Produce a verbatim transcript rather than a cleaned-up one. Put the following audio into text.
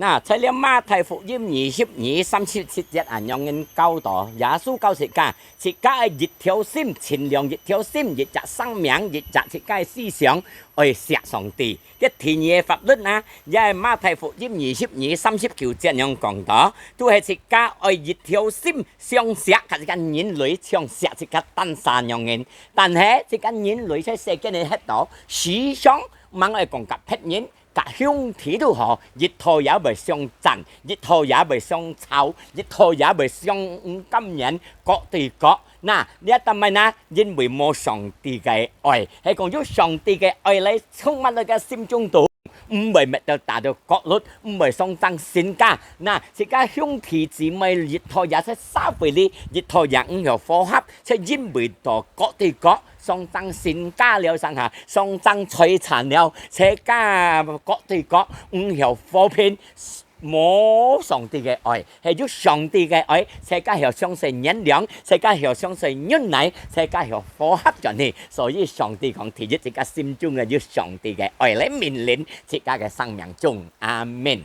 那在這馬太福音二十二三十七節恁樣教導，耶穌教自家，自家愛一條心，盡量一條心，一隻生命，一隻自家个思想，愛惜上帝。該第二个法律啊，也係馬太福音二十二三十九節樣講到，都係自家愛一條心相惜，佮自家人類像惜自家單儕樣形。但係自家人類在世間个歇到，時常吂愛講佮別人， 佮兄弟都好，一拖也會相戰，一拖也會相吵，一拖也會相毋甘願，各對各。那，這但係呢，因為無上帝个愛，係講有上帝个愛來充滿了个心中肚，毋會搣到打到角落，毋會相爭身家。那，自家兄弟姊妹一拖也在社會裡，一拖也毋曉和合，就因為到各對各， 相爭身家了上下，相爭財產了，自家各對各毋曉和平，無上帝个愛，係有上帝个愛，自家曉相信原諒，自家曉相信忍耐，自家曉和合轉去。所以上帝講，第一，自家心中个有上帝个愛來命令自家个生命中。阿們。